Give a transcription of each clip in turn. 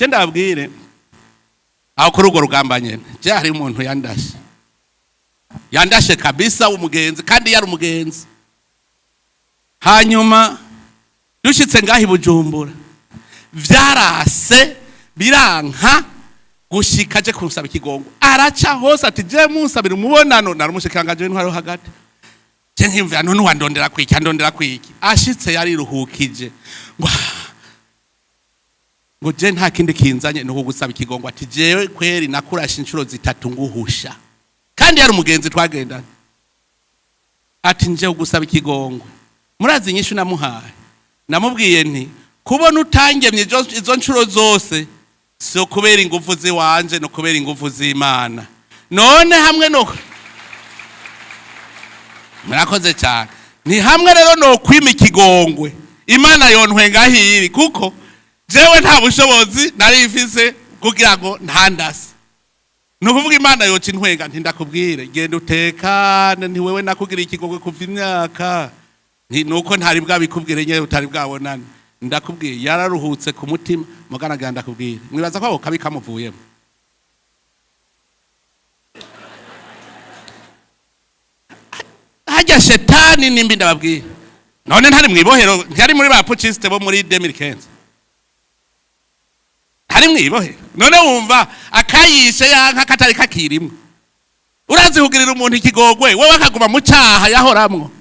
Je ndababwire, aho kuri urwo rugamba nyene, je hari umuntu yandashe, yandashe kabisa, umugenzi, kandi yari umugenzi. Hanyuma dushitse ngaho i Bujumbura, vyarase, biranka gushika aje kunsaba ikigongo. Araca hose ati: "Je munsabira umubonano." Nari umushikiranganji w'intwaro hagati. Je nkiyumvira: "None wandondera kwiki? Andondera kwiki?" Ashitse yariruhukije ngo je nta kindi kinzanye, ni ukugusaba ikigongo. Ati: "Jewe kweri nakurashe inshuro zitatu nguhusha." Kandi yari umugenzi twagendana. Ati: "Nje kugusaba ikigongo." Murazi inyishu namuhaye? Namubwiye nti: "Kubona utangemye izo nshuro zose, si kubera ingufu ziwanje, no kubera ingufu z'Imana." None hamwe no murakoze cyane, ni hamwe rero no kwima ikigongwe, Imana yontwenga hiri, kuko jewe nta bushobozi nari mfise kugira ngo ntandase. Ni ukuvuga Imana yoca intwenga. Nti: "Ndakubwire, genda utekane." Nti: "Wewe nakugiriye ikigongwe kuva imyaka." Nti: "Nuko ntari bwabikubwire nyene, utari bwabonane." Ndakubwiye, yararuhutse ku mutima. Muganagira, ndakubwire, mwibaza ko ako kabi kamuvuyemo? Hajya shetani nimbi, ndababwira. None ntari mwibohero? Ntiyari muri ba putschistes bo muri 2015? Ntari mwibohero? None wumva akayishe yanka katari kakirimwo? Urazi kugirira umuntu ikigogwe, wewe akaguma mu cyaha yahoramwo.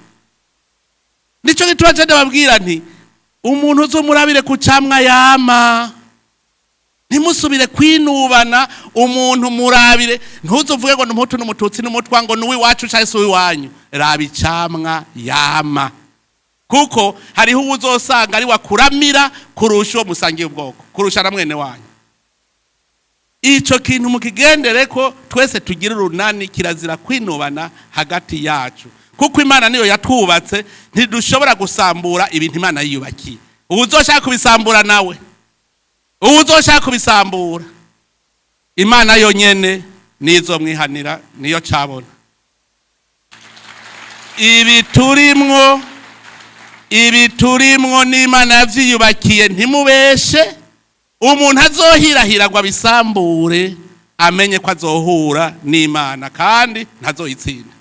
Nico gituma je ndababwira nti: umuntu uzomurabire ku camwa yama. Ntimusubire kwinubana. Umuntu murabire, ntuzuvuge ngo n'Umuhutu, n'Umututsi, n'Umutwa, ngo n'uwiwacu cyangwa se uwiwanyu. Raba icamwa yama, kuko hariho uwo uzosanga ari wakuramira kurusha uwo musangiye ubwoko, kurusha na mwene wanyu. Ico kintu mukigendere ko twese tugira urunani. Kirazira kwinubana hagati yacu, kuko Imana niyo yatwubatse. Ntidushobora gusambura ibintu Imana yiyubakiye. Ubu uzoshaka kubisambura nawe, ubu uzoshaka kubisambura, Imana yonyene nizo mwihanira, niyo cabona. Ibi turimwo, ibi turimwo n'Imana yavyiyubakiye. Ntimubeshe. Umuntu azohirahira ngo abisambure, amenye ko azohura n'Imana kandi ntazoyitsinda.